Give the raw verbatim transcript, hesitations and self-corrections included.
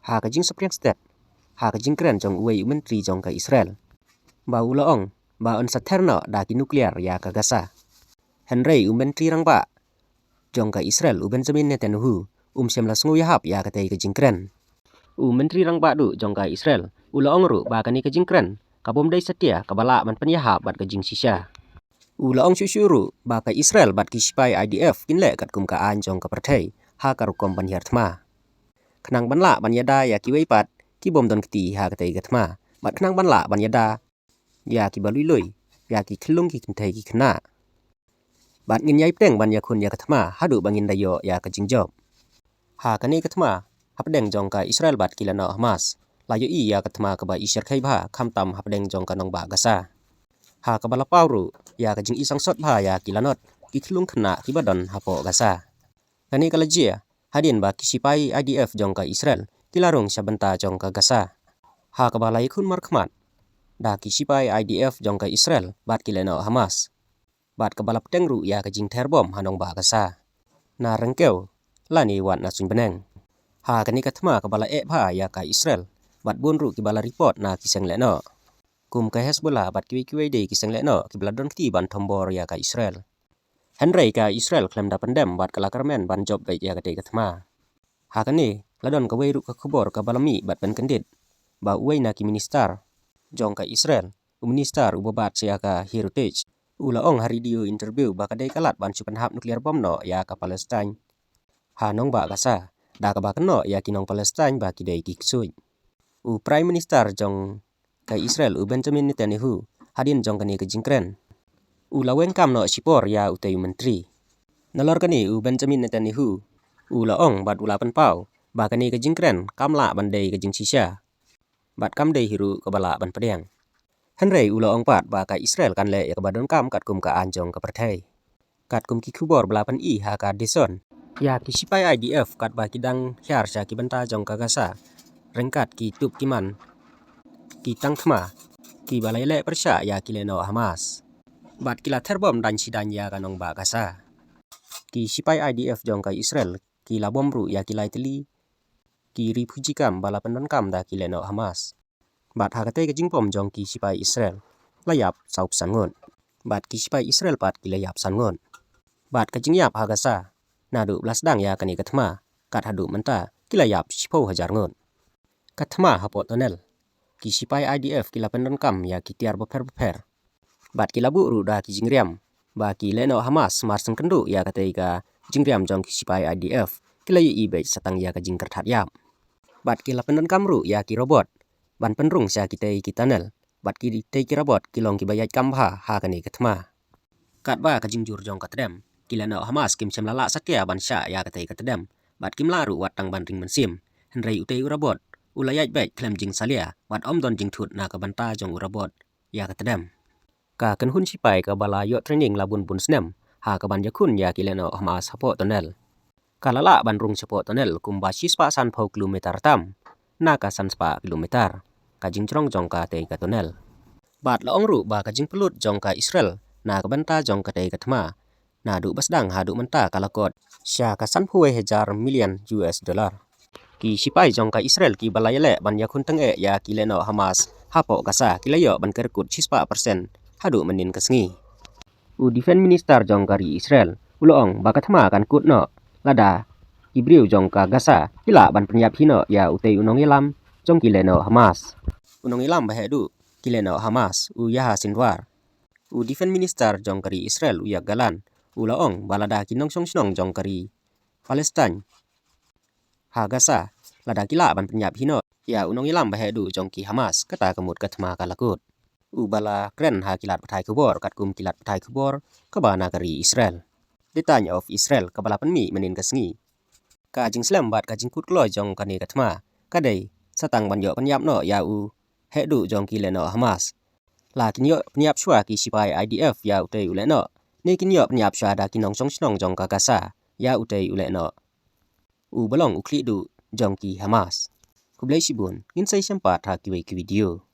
ha ka jingsapriang stet ha ka jingkren jong uwei u myntri jong ka Israel, ba u la ong ba un sa ther noh da ki nuclear ïa ka Gaza. Hynrei u myntri rangbah jong ka Israel u Benjamin Netanyahu um shym la sngew ïahap ïa katei ka jingkren. U myntri rangbah duh jong ka Israel u la ong ruh ba kane ka jingkren ka bym dei satia kaba lah ban pynïahap bad ka jingshisha. U la ong shuh shuh ruh ba ka Israel bad ki sipai I D F kin leh katkum ka aiñ jong ka pyrthei ha ka rukom ban hiar thma, khnang ban lah ban ïada ïa kiwei pat ki bym don kti ha katei ka thma, bad khnang ban lah ban ïada ïa kiba lui lui ïa ki khyllung ki kynthei ki khynnah. Bad ngin ïai pdiang ban ïakhun ïa ka thma haduh ba ngin da ïoh ïa ka jingjop. Ha kane ka thma hapdeng jong ka Israel bad ki lehnoh Hamas, la ïohi ïa ka thma kaba i shyrkhei bha khamtam hapdeng jong ka nongbah Gaza, ha kaba la paw ruh ïa ka jingisangsot bha ïa ki lanot ki khyllung khynnah kiba don hapoh Gaza. Kane ka la jia hadien ba ki sipai I D F jong ka Israel ki la rung sha bynta jong ka Gaza, ha kaba la ïakhun markhmat da ki sipai I D F jong ka Israel bad ki lehnoh Hamas, bad kaba la pdiang ruh ïa ka jingther bom ha nongbah Gaza na ryngkew lane wat na suiñ bneng. Ha kane ka thma kaba la eh bha ïa ka Israel, bad bun ruh kiba la report na ki seng lehnoh kum ka Hezbollah bad kiwei kiwei de ki seng lehnoh kiba la don kti ban thombor ïa ka Israel. Hynrei ka Israel khlem da pyndem bad ka la kyrmen ban jop beit ïa katei ka thma. Ha kane la don kawei ruh ka khubor kaba la mih bad pynkyndit ba uwei na ki minister jong ka Israel, u minister uba bat sha ka Heritage, u la ong ha radio interview ba ka dei ka lad ban shu pynhap nuclear bom noh ïa ka Palestine ha nongbah Gaza, da kaba kynnoh ïa ki nong Palestine ba ki dei ki ksuid. U Prime Minister jong ka Israel u Benjamin Netanyahu hadien jong kane ka jingkren u la weng kam noh shipor ïa utei u myntri. Nalor kane u Benjamin Netanyahu u la ong bad u la pynpaw ba kane ka jingkren kam lah ban dei ka jingshisha bad kam dei hi ruh kaba lah ban pdiang. Hynrei u la ong pat ba ka Israel kan leh ïa kaba donkam katkum ka aiñ jong ka pyrthei. Katkum ki khubor ba la pyni ha ka The Sun, ïa ki sipai I D F katba ki dang hiar sha ki bynta jong ka Gaza ryngkat ki tup ki man, ki tang thma kiba la ïaleh pyrshah ïa ki lehnoh Hamas, bad ki la ther bom daiñ shi daiñ ïa ka nongbah Gaza. Ki sipai I D F jong ka Israel ki la bom ruh ïa ki lai tylli ki refugee camp ba la pyndonkam da ki lehnoh Hamas. Bad ha katei ka jingbom jong ki sipai Israel la ïap saw phew san ngut, bad ki sipai Israel pat ki la ïap san ngut. Bad ka jingïap ha Gaza naduh ba la sdang ïa kane ka thma kat haduh mynta ki la ïap shiphew hajar ngut. Ka thma hapoh tunnel, ki sipai I D F ki la pyndonkam ïa ki tiar bapher bapher, bad ki la buh ruh da ki jingriam ba ki lehnoh Hamas mar sngewkynduh ïa katei ka jingriam jong ki sipai I D F ki la ïohi beit sa tang ïa ka jingkyrthat ïap. Bad ki la pyndonkam ruh ïa ki robot ban pynrung sha kitei ki tunnel, bad kitei ki robot ki long kiba ïaid kam bha ha kane ka thma. Katba ka jingjur jong ka tdem, ki lehnoh Hamas kim shym la lah satia ban shah ïa katei ka tdem, bad kim lah ruh wat tang ban ring mynsiem. Hynrei utei u robot u la ïaid beit khlem jingsalia bad ym don jingthut na ka bynta jong u robot ïa ka tdem. Ka kynhun sipai kaba la ïoh training la bun bun snem ha kaban ïakhun ïa ki lehnoh Hamas hapoh tunnel, ka la lah ban rung shapoh tunnel kumba shispah sanphew kilometer tam na ka sanspah kilometer ka jingjrong jong katei ka tunnel. Bad la ong ruh ba ka jingpynlut jong ka Israel na ka bynta jong katei ka thma naduh ba sdang haduh mynta ka la kot sha ka sanphew wei hajar million U S dollar. Ki sipai jong ka Israel kiba la ïaleh ban ïakhun tyngeh ïa ki lehnoh Hamas hapoh Gaza ki la ïoh ban kyr kut shispah percent haduh mynnin ka sngi. U Defense Minister jong ka ri Israel u la ong ba ka thma kan kut noh lada ki briew jong ka Gaza ki lah ban pynïap hi noh ïa utei u nongïalam jong ki lehnoh Hamas, u nongïalam ba heh duh ki lehnoh Hamas, u Yahya Sinwar. U Defense Minister jong ka ri Israel u Yoav Gallant u la ong ba lada ki nongshong shnong jong ka ri Palestine ha Gaza lada ki lah ban pynïap hi noh ïa u nongïalam ba heh duh jong ki Hamas, kata ka mut ka thma ka la kut. Uba la kren ha ki lad pathai khubor katkum ki lad pathai khubor kaba na ka ri Israel, The Times of Israel, kaba la pynmih mynnin ka sngi. Ka jingslem bad ka jingkut kloi jong kane ka thma ka dei sa tang ban ïoh pynïap noh ïa u heh duh jong ki lehnoh Hamas. La kin ïoh pynïap shuwa ki sipai I D F ïa utei u lehnoh, ne kin ïoh pynïap shuwa da ki nongshong shnong jong ka Gaza ïa utei u lehnoh uba long u khlieh duh jong ki Hamas. Khublei shibun, ngin sa ïashem pat ha kiwei ki video.